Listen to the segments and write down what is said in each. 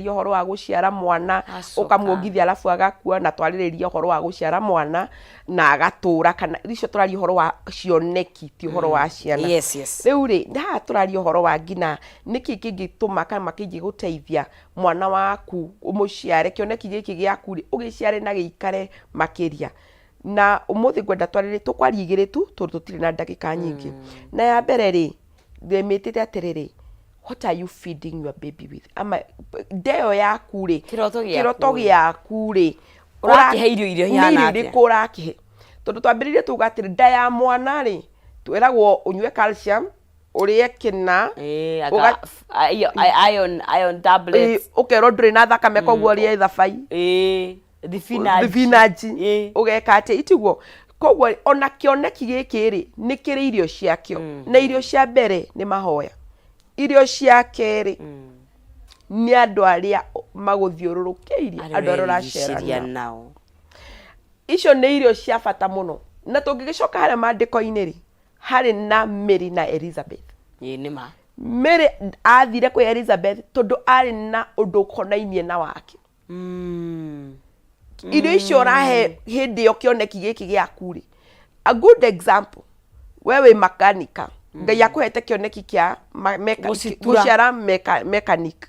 twarĩrĩria ũhoro wa gũciara mwana. Acoka. Ũkamuongithia arabu agakua, na twarĩrĩria ũhoro wa gũciara mwana na agatũra, kana icio tũraria ũhoro wa cioneki, ti ũhoro wa ciana. Rĩu rĩ, haha tũraria ũhoro wa nginya nĩkĩ kĩngĩtũma kana kĩngĩgũteithia mwana waku ũmũciare, kĩoneki gĩkĩ gĩaku rĩ, ũgĩciare na gĩikare makĩria. Na ũmũthĩ ngwenda twarĩrĩrie, tũkwaria igĩrĩ tu tondũ tũtirĩ na ndagĩka nyingĩ. Na ya mbere rĩ, ndĩmĩtĩte atĩrĩrĩ, what are you feeding your baby with? Ama ndeo yaku rĩ, Kĩroto gĩaku kĩroto rĩ. gĩaku rĩ, Ũrakĩhe irio iria nĩ ihana irio atĩa? irĩkũ ũrakĩhe? Tondũ twambĩrĩirie tuga atĩrĩ, nda ya mwana rĩ, twĩragwo ũnyue calcium, ũrĩe kĩna, Ĩĩ, anga iron, iron tablets. Ũkerwo ndũrĩ na thakame, koguo ũrĩe thabai. Ĩĩ, thibinanji. Thibinanji. Ĩĩ. Ũgeka atĩa, itiguo? Koguo ona kĩoneki gĩkĩ rĩ, nĩ kĩrĩ irio ciakĩo. Na irio cia mbere nĩ mahoya, irio cia kerĩ nĩ andũ arĩa magũthiũrũrũkĩirie, andũ arĩa ũracera ũrerigicĩria nao. Nao. Icio nĩ irio cia bata mũno. Na tũngĩgĩcoka harĩa maandĩko-inĩ rĩ, harĩ na Mary na Elizabeth. Ĩĩ, nĩ ma. Mary athire kwĩ Elizabeth tondũ arĩ na ũndũ ũkonainie na wake. Irio icio ũrahe hĩndĩ ĩyo kĩoneki gĩkĩ gĩaku rĩ, a good example, we wĩ makanika, Ngai akũhete kĩoneki kĩa Gũcitura. Gũciara mechanic,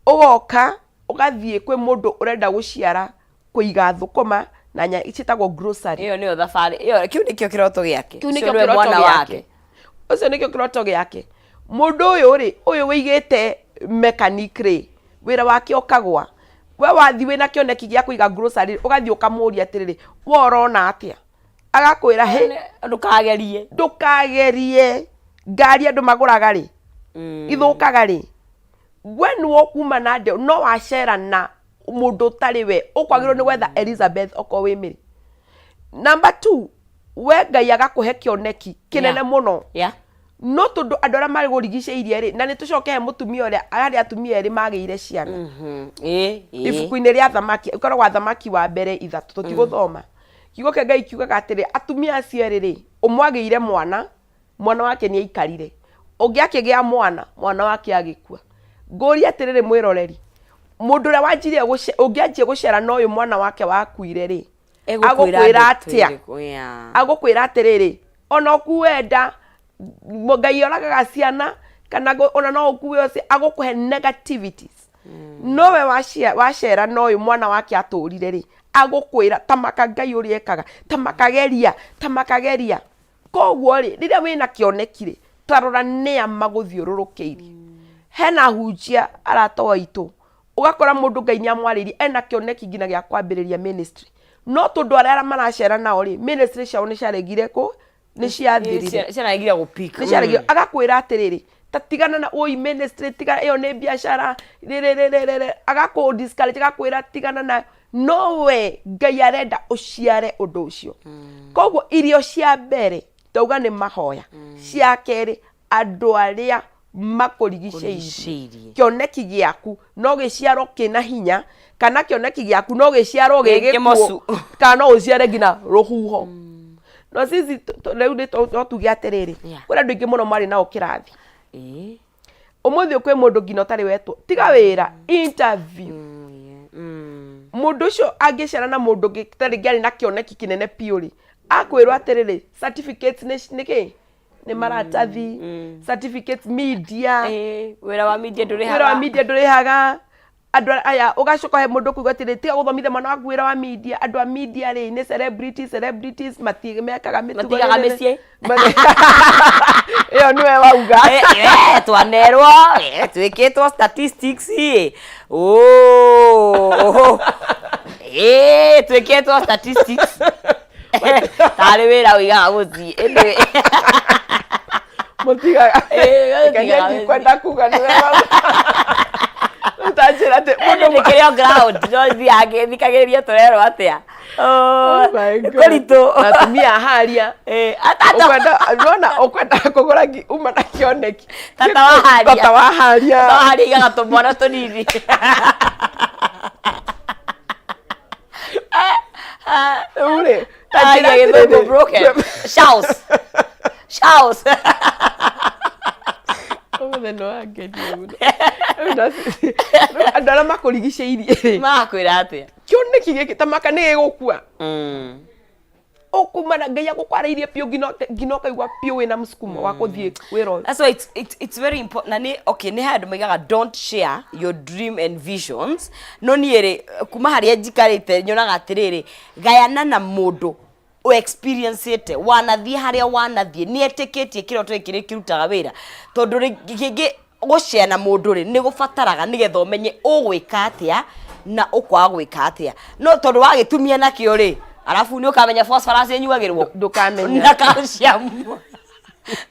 ũgoka ũgathiĩ kwĩ mũndũ ũrenda gũciara kũiga thũkũma na nya ciĩtagwo grocery. Ĩyo nĩyo thabarĩ ĩyo, kĩu nĩkĩo kĩroto gĩake. Kĩu Ũcio nĩkĩo nĩwe kĩroto mwana gĩake. Wake. Ũcio nĩkĩo kĩroto gĩake. Mũndũ ũyũ rĩ, ũyũ wĩigĩte mechanic rĩ, wĩra wake ũkagwa. We wathiĩ wĩna kĩoneki gĩa kũiga grocery, ũgathiĩ ũkamũria atĩrĩrĩ, we ũrona atĩa? Agakwĩra, hĩ, Ndũkagerie. Ndũkagerie, ngari andũ magũraga rĩ, ithũkaga rĩ. We nĩwe ũkuma na ndeo, no wacera na mũndũ ũtarĩ we, ũkwagĩrĩirwo nĩ gwetha Elizabeth okorwo wĩ Mary. Number two, we Ngai agakũhe kĩoneki kĩnene mũno. No tondũ andũ arĩa marĩgũrigicĩirie rĩ, na nĩ tũcoke he mũtumia ũrĩa, harĩ atumia erĩ magĩire ciana. Ĩĩ, ĩĩ. Ibuku-inĩ rĩa Thamaki, ĩkoragwo Thamaki wa mbere 3, tũtigũthoma. Kiugo kĩa Ngai kiugaga atĩrĩ, atumia acio erĩ rĩ, ũmwe agĩire mwana, mwana wake nĩ aikarire. Ũngĩ akĩgĩa mwana, mwana wake agĩkua. Ngũria atĩrĩrĩ mwĩroreri, mũndũ ũrĩa wanjirie ũngĩanjia gũcera na ũyũ mwana wake wakuire rĩ, Egũkwĩra agũkwĩra ndeto atĩa? ĩrĩkũ? Yeah. Agũkwĩra atĩrĩrĩ, ona ũkue nda, Ngai oragaga ciana, kana ona no ũkue ũcio, agũkũhe negativities. Nowe wacera na ũyũ mwana wake atũrire rĩ, agũkwĩra tamaka Ngai ũrĩa ekaga, tamakageria, tamakageria. Koguo rĩ, rĩrĩa wĩna kĩoneki rĩ, tarora nĩa magũthiũrũrũkĩirie. Hena hunjia arata aitũ, ũgakora mũndũ Ngai nĩ amwarĩirie ena kĩoneki nginya gĩa kwambĩrĩria ministry, no tondũ arĩa maracera nao rĩ, ministry ciao nĩ ciaregire kũ, nĩ ciathirire. Ciaregire gũpik. Nĩ ciaregire. Agakwĩra atĩrĩrĩ, ta tigana na oi ministry, tiga ĩyo nĩ biacara rĩrĩrĩrĩrĩ, agakũ discourage, agakwĩra tigana nayo, no we Ngai arenda ũciare ũndũ ũcio. Koguo irio cia mbere ndauga nĩ mahoya, cia kerĩ andũ arĩa makũrigicĩirie. Kũrigicĩirie. Kĩoneki gĩaku no gĩciarwo kĩna hinya, kana kĩoneki gĩaku no gĩciarwo gĩ Gĩ gĩkuũ, kĩmocu. kana no ũciare nginya rũhuho. No sisi rĩu nĩ no tuge atĩrĩrĩ, kwĩna andũ aingĩ mũno marĩ nao kĩrathi. Ũmũthĩ kwĩ mũndũ nginya ũtarĩ wetwo tiga wĩra interview. Mũndũ ũcio angĩcera na mũndũ ũngĩ ta rĩngĩ arĩ na kĩoneki kĩnene biũ rĩ, akwĩrwo atĩrĩrĩ, certificates nĩ kĩ? Nĩ maratathi, certificates media. Ĩĩ, wĩra wa media ndũrĩhaga. Wĩra wa media ndũrĩhaga. Andũ aya ũgacoka he mũndũ kuga atĩrĩ, tiga gũthomithia mwana waku wĩra wa media, andũ a media rĩ nĩ celebrities, celebrities mekaga mĩtugo Matigaga rĩrĩ. mĩciĩ. Ĩyo nĩwe wauga. Twanerwo, twĩkĩtwo statistics ĩ. Oh, twĩkĩtwo statistics. Tarĩ wĩra ũigaga mũciĩ. Ĩndĩ Mũtigaga. Ĩĩ, Reke mũtigaga niĩ mĩciĩ. ndikwenda kuga nĩwe wauga. Rĩu ta njĩra atĩ mũndũ Ĩndĩ ndĩkĩrĩ o ground, no thiaga ngĩthikagĩrĩria tũrerwo atĩa. Oh my God. Kũritũ. Na atumia a haria. Atata. Ũkwenda nona ũkwenda kũgũra uma na kĩoneki. Tata wa haria. Tata wa haria. Tata wa haria aigaga tũmwana tũnini. Rĩu rĩ, ta Aria njĩra gĩthũngũ atĩrĩrĩ. broken. Charles. Charles. Ũmũthĩ nĩ wangenia mũno. Rĩu rĩu andũ Andũ arĩa makũrigicĩirie rĩ, Marakwĩra atĩa? Kĩoneki gĩkĩ ta maka nĩ gĩgũkua. Ũkuma na Ngai agũkwarĩirie biũ nginya nginya ũkaigua biũ wĩna mũsukumo wa kũthiĩ wĩra ũyũ. That's why it's very important. Na nĩ okay, nĩ handũ maigaga, "Don't share your dream and visions." No niĩ rĩ, kuma harĩa njikarĩte nyonaga atĩrĩrĩ, gayana na mũndũ experience wanathiĩ harĩa wanathiĩ, nĩ etĩkĩtie kĩroto gĩkĩ nĩ kĩrutaga wĩra, tondũ rĩngĩ gũshare na mũndũ rĩ, nĩ gũbataraga nĩgetha ũmenye ũgwĩka atĩa na ũkwaga gwĩka atĩa. No tondũ wagĩtumia nakĩo rĩ, arabu nĩ ũkamenya phosphorus ĩnyuagĩrwo Ndũkamenya. Na calcium.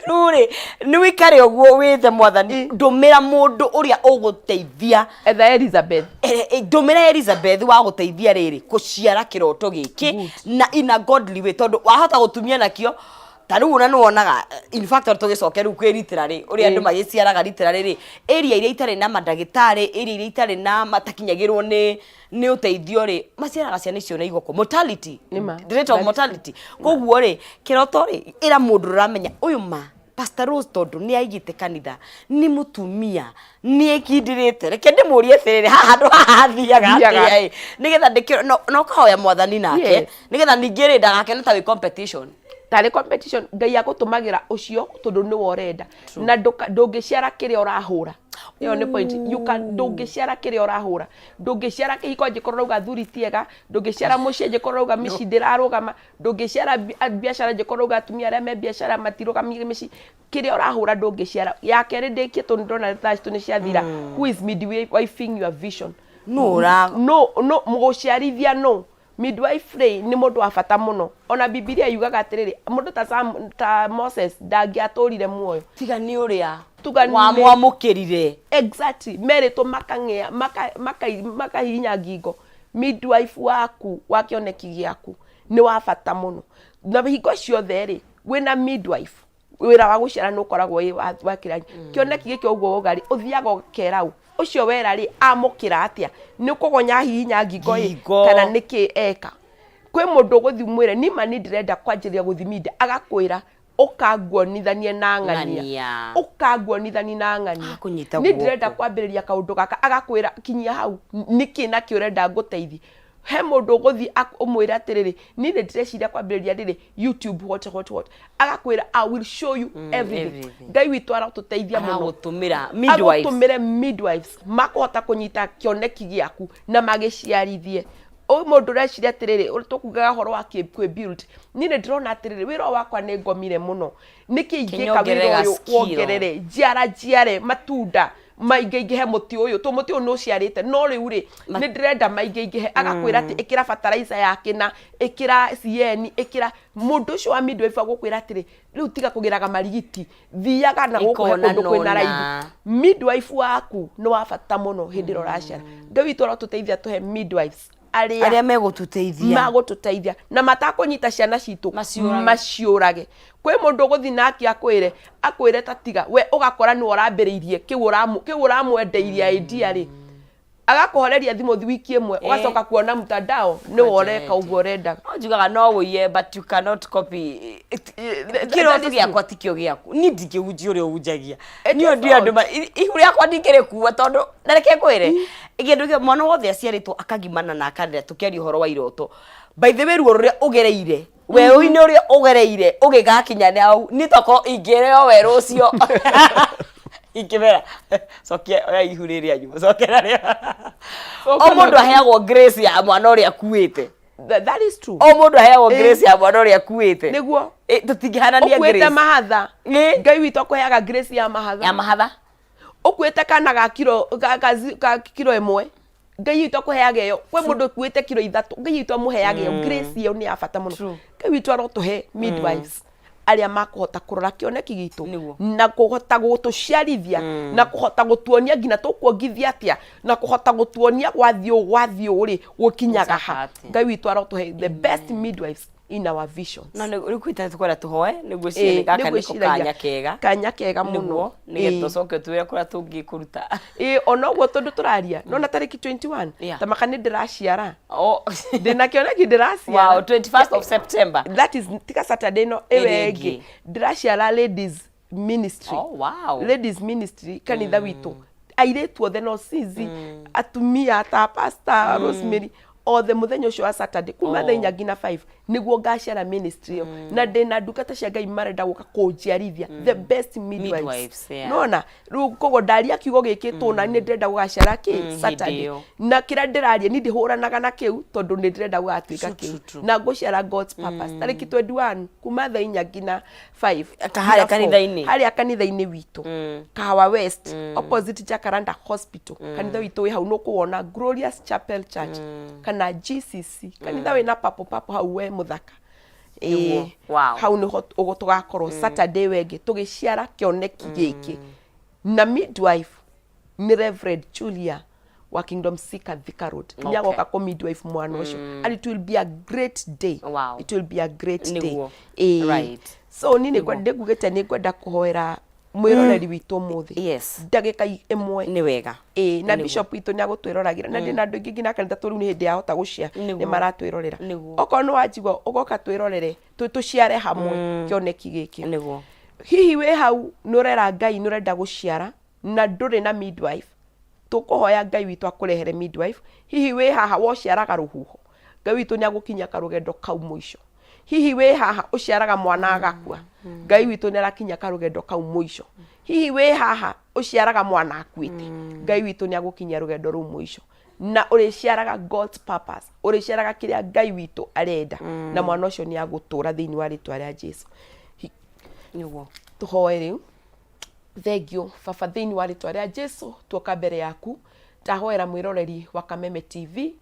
Rĩu rĩ, nĩ wĩikare ũguo wĩte Mwathani, ndũmĩra mũndũ ũrĩa ũgũteithia. Etha Elizabeth. Ndũmĩra Elizabeth wa gũteithia rĩrĩ kũciara kĩroto gĩkĩ na in a godly way, tondũ wahota gũtumia nakĩo ta rĩu ona nĩwonaga, in fact, ona tũgĩcoke rĩu kwĩ literally ũrĩa andũ magĩciaraga literally rĩ, area iria itarĩ na mandagĩtarĩ, area iria itarĩ na matakinyagĩrwo nĩ ũteithio rĩ, maciaraga ciana icio na igoko, mortality, Nĩma. the rate of That is mortality. Koguo rĩ, kĩroto rĩ, ĩra mũndũ ũramenya ũyũ ma Pastor Rose, tondũ nĩ aigĩte kanitha, nĩ mũtumia, nĩ ekindĩrĩte, reke ndĩmũrie atĩrĩrĩ, haha handũ haha hathiaga Thiaga. atĩa ĩ, nĩgetha ndĩkĩo na ũkahoya Mwathani nake, nĩgetha ningĩ rĩ, ndagakene ta wĩ competition. Tarĩ competition. Ngai agũtũmagĩra ũcio tondũ nĩwe ũrenda na ndũngĩciara kĩrĩa ũrahũra. Ĩyo nĩ point. You can, ndũngĩciara kĩrĩa ũrahũra. Ndũngĩciara kĩhiko angĩkorwo ũrauga athuri ti ega. Ndũngĩciara mũciĩ angĩkorwo ũrauga mĩciĩ ndĩrarũgama. Ndũngĩciara biacara angĩkorwo ũrauga atumia arĩa me biacara matirũgamia mĩciĩ. Kĩrĩa ũrahũra ndũngĩciara. Ya kerĩ ndĩkie, tondũ ndĩrona thaa citũ nĩ ciathira. Who is midwifing your vision? Nũ ũra No mũgũciarithia no midwife rĩ, nĩ mũndũ wa bata mũno. Ona Bibilia yugaga atĩrĩrĩ, mũndũ ta, Sam, ta Moses ndangĩatũrire muoyo tiga nĩ ũrĩa Tuga nĩ- wamwamũkĩrire. Exactly. Merĩtwo makang'ea makahihinya ngingo. Midwife waku wa kĩoneki gĩaku nĩ wa bata mũno, na hingo ciothe rĩ, wĩna midwife, wĩra wa gũciara nĩ ũkoragwo wĩ wa kĩranyi. Kĩoneki gĩkĩ ũguo wauga rĩ, ũthiaga ũkera ũ? Ũcio wera rĩ, amũkĩra atĩa? Nĩ ũkũgonya hihinya ngingo ĩ, Ngingo. kana nĩkĩ eka? Kwĩ mũndũ ũgũthiĩ mwĩre nima ni ndĩrenda kwanjĩrĩria gũthi media, agakwĩra, "Ũkanguonithanie na ng'ania." Ng'ania. Ũkanguonithanie na ng'ania. Akũnyita Niĩ ndĩrenda guoko. kwambĩrĩria kaũndũ gaka, agakwĩra, "Kinyia hau, nĩkĩ nakĩ ũrenda ngũteithie?" He mũndũ ũgũthiĩ ũmwĩre atĩrĩrĩ, "Niĩ nĩ ndĩreciria kwambĩrĩria rĩrĩ YouTube, what what what," agakwĩra, "I will show you everything." Everything. Ngai witũ arotũteithia mũno. Aragũtũmĩra midwives. Agũtũmĩre midwives makũhota kũnyita kĩoneki gĩaku na magĩciarithie. Ũyũ mũndũ ũreciria atĩrĩrĩ, tũkugaga ũhoro wa kwĩ build, niĩ nĩ ndĩrona atĩrĩrĩ, wĩra ũyũ wakwa nĩ ngomire mũno, nĩkĩ ingĩka wĩra Kĩnyongerere ũyũ ga skill. Wongerere njiara njiare matunda maingĩ ingĩhe mũtĩ ũyũ, tũ mũtĩ ũyũ nĩ ũciarĩte, no rĩu rĩ, nĩ ndĩrenda maingĩ ingĩhe. Agakwĩra atĩ ĩkĩra fertilizer ya kĩna, ĩkĩra CN, ĩkĩra. Mũndũ ũcio wa midwife agũkwĩra atĩrĩ, "Rĩu tiga kũgĩraga marigiti, thiaga na gũkũhe Ĩkona kũndũ kwĩna nona. raithi." Midwife waku nĩ wa bata mũno hĩndĩ ĩrĩa ũraciara. Ngai witũ arotũteithia tũhe midwives arĩa arĩa megũtũteithia, magũtũteithia na matakũnyita ciana citũ Maciũrage. Maciũrage. Kwĩ mũndũ ũgũthiĩ nake akwĩre ta tiga we, ũgakora nĩwe ũrambĩrĩirie kĩu kĩu ũramwendeirie idea rĩ, agakũhoreria thimũ wiki ĩmwe, ũgacoka kuona mtandao nĩwe ũreka ũguo ũrendaga. No njugaga no ũiye, but you cannot copy. Kĩroto gĩakwa tikĩo gĩaku. Niĩ ndingĩhunjia ũrĩa ũhunjagia. It Niĩ is ndiũ andũ not. ihu rĩakwa ndingĩrĩkua, tondũ na reke ngwĩre kĩndũ kĩa mwana wothe aciarĩtwo akagimana na akarĩra. Tũkĩaria ũhoro wa iroto, by the way, ruo rũrĩa ũgereire werũ-inĩ, ũrĩa ũgereire ũgĩgakinya nĩ hau, niĩ tokorwo ingĩreo werũ ũcio ingĩmera, "Cokia, oya ihu rĩrĩ anyu, cokera rĩo." O mũndũ aheagwo grace ya mwana ũrĩa akuĩte. That is true. O mũndũ aheagwo grace ya mwana ũrĩa akuĩte. Nĩguo. Tũtingĩhanania Ũkuĩte grace. mahatha, Ngai witũ akũheaga grace ya mahatha. Ya mahatha. Ũkuĩte kana ga kiro ka kiro 1, Ngai witũ akũheaga ĩyo. Kwĩ mũndũ ũkuĩte kiro 3, Ngai witũ amũheaga ĩyo. Grace ĩyo nĩ ya bata mũno. Ngai witũ arotũhe midwives arĩa makũhota kũrora kĩoneki gitũ na kũhota gũtũciarithia na kũhota gũtuonia nginya tũkuongithia atĩa na kũhota gũtuonia gwathiĩ ũũ, gwathiĩ ũũ rĩ, gũkinyaga ha. Gũcoka atĩa. Ngai witũ arotũhe the best midwives in our visions. No rĩu kwĩta tũkwenda tũhoe nĩguo ciene gaka nĩko Nĩgwĩciragia. Kanya kega. Kanya kega mũno. Nĩguo nĩgetha tũcoke twĩre kũrĩa tũngĩkũruta. Ĩĩ, ona ũguo tondũ tũraria nona tarĩki 21 ta maka nĩ ndĩraciara. Ndĩna kĩoneki, ndĩraciara. Wow, 21st of September. That is tiga Saturday no ĩyo Ĩrĩa ĩngĩ. Ĩngĩ. Ndĩraciara ladies ministry. Ladies ministry kanitha witũ. Airĩtu othe no cizi, atumia ta Pastor Rosemary othe, mũthenya ũcio wa Saturday kuma thaa 4 nginya 5 nĩguo ngaciara ministry ĩyo, na ndĩna ndungata cia Ngai marenda gũka kũnjiarithia, the best midwives. Midwives, yeah. Nona rĩu koguo ndaria kiugo gĩkĩ tũna nĩ ndĩrenda gũgaciara kĩ hĩndĩ Saturday. ĩyo. Na kĩrĩa ndĩraria ni ndĩhũranaga na kĩu tondũ nĩ ndĩrenda gũgatuĩka True, kĩu. true, true. Na ngũciara God's purpose tarĩki 21 kuma thaa 4 nginya 5. Ka harĩa nginya 4. kanitha-inĩ? Harĩa kanitha-inĩ witũ, Kahawa West, opposite Jacaranda Hospital. Kanitha witũ wĩ hau, nũkũwona, Glorious Chapel Church kana GCC, kanitha wĩna papo papo hau we mũthaka. Nĩguo. Ĩĩ. Wow. Hau nĩho ũguo tũgakorwo Saturday wengĩ tũgĩciara kĩoneki gĩkĩ, na midwife nĩ Reverend Julia wa Kingdom Seeker, Thika Road. Nĩagoka kũ midwife mwana ũcio, and it will be a great day. It will be a great day. Ĩĩ. So niĩ nĩ ndĩngugĩte nĩ ngwenda kũhoera mwĩroreri witũ ũmũthĩ ndagĩka 1. Nĩ wega. Ĩĩ, na bishop witũ nĩ agũtwĩroragĩra, na ndĩna andũ aingĩ nginya kanitha tũ rĩu nĩ hĩndĩ yahota gũcia nĩ maratwĩrorera. Okorwo nĩ wanjigua ũgoka twĩrorere, tũciare hamwe kĩoneki gĩkĩ. Hihi wĩ hau nĩ ũrera Ngai nĩ ũrenda gũciara na ndũrĩ na midwife, tũkũhoya Ngai witũ akũrehere midwife. Hihi wĩ haha wociaraga rũhuho, Ngai witũ nĩ agũkinyia karũgendo kau mũico. Hihi wĩ haha ũciaraga mwana agakua, Ngai witũ nĩ arakinyia karũgendo kau mũico. Hihi wĩ haha ũciaraga mwana akuĩte, Ngai witũ nĩ agũkinyia rũgendo rũu mũico, na ũrĩciaraga God's purpose, ũrĩciaraga kĩrĩa Ngai witũ arenda, na mwana ũcio nĩ agũtũra thĩinĩ wa rĩtwa rĩa Jesu. Tũhoe rĩu. Thengio Baba, thĩinĩ wa rĩtwa rĩa Jesu tuoka mbere yaku, ndahoera mwĩroreri wa Kameme TV.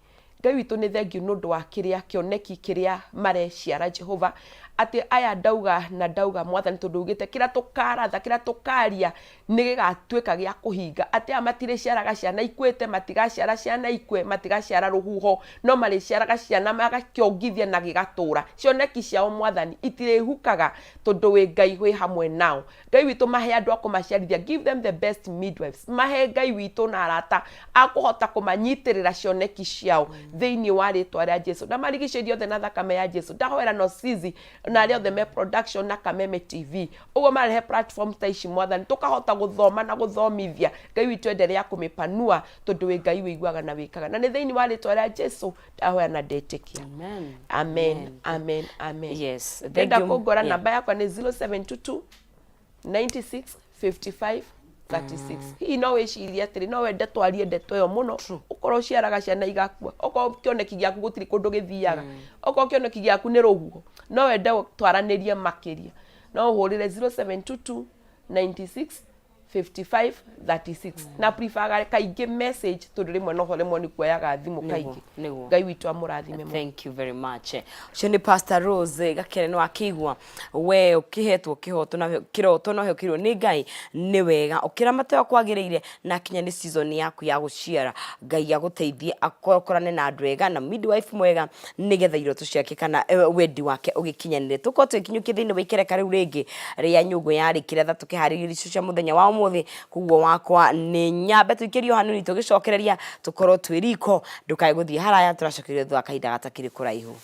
Ngai witũ, nĩ thengio nĩ ũndũ wa kĩrĩa kĩoneki kĩrĩa mareciara, Jehova, atĩ aya ndauga na ndauga, Mwathani, tondũ ugĩte kĩrĩa tũkaratha, kĩrĩa tũkaria nĩ gĩgatuĩka gĩa kũhinga, atĩ aya matirĩciaraga ciana ikuĩte, matigaciara ciana ikue, matigaciara rũhuho, no marĩciaraga ciana magakĩongithia na gĩgatũra. Cioneki ciao, Mwathani, itirĩhukaga tondũ wĩ Ngai wĩ hamwe nao. Ngai witũ, mahe andũ a kũmaciarithia, give them the best midwives, mahe Ngai witũ na arata a kũhota kũmanyitĩrĩra cioneki ciao thĩinĩ wa rĩtwa rĩa Jesu, na marigicĩrie othe na thakame ya Jesu. Ndahoera Nosizi na arĩa othe me production na Kameme TV, ũguo marehe platform ta ici, Mwathani, tũkahota gũthoma na gũthomithia. Ngai witũ, endelea kũmĩpanua tondũ wĩ Ngai wĩiguaga na wĩkaga, na nĩ thĩinĩ wa rĩtwa rĩa Jesu ndahoya na ndetĩkia. Amen. Amen, amen, amen. Yes. Thank Ndenda you. kũngora, namba yakwa nĩ 0722 96 55 36. Hihi no wĩcirie atĩrĩ, no wende twarie ndeto ĩyo mũno, ũkorwo ũciaraga ciana igakua, okorwo kĩoneki gĩaku gũtirĩ kũndũ gĩthiaga, okorwo kĩoneki gĩaku nĩ rũhuho, no wende twaranĩrie makĩria, no ũhũrĩre 0722 96 55 36, na preferga kaingĩ message tondũ rĩmwe no rĩmwe nĩ kuoyaga thimũ kaingĩ. Ngai witũ amũrathime mũno. Thank you very much. Ũcio nĩ Pastor Rose Gakere. Nĩ wakĩigua we ũkĩhetwo kĩhoto na kĩroto na ũhĩũkĩirwo nĩ Ngai, nĩ wega ũkĩramate ũrĩa kwagĩrĩire, na kinya nĩ season yaku ya gũciara. Ngai agũteithie akorane na andũ ega na midwife mwega nĩgetha iroto ciake kana wendi wake ũgĩkinyanĩre. Tũkorwo twĩkinyũkie thĩinĩ wa ikereka rĩu rĩngĩ rĩa nyũngũ ya rĩkĩra tha tũkĩharĩria irio cia mũthenya wa ũmũthĩ. Koguo wakwa nĩ nyambe tũikĩrio hanini, tũgĩcokereria tũkorwo twĩ riko. Ndũkae gũthiĩ haraya, tũracokereria thutha wa kahinda gatakĩrĩ kũraihu.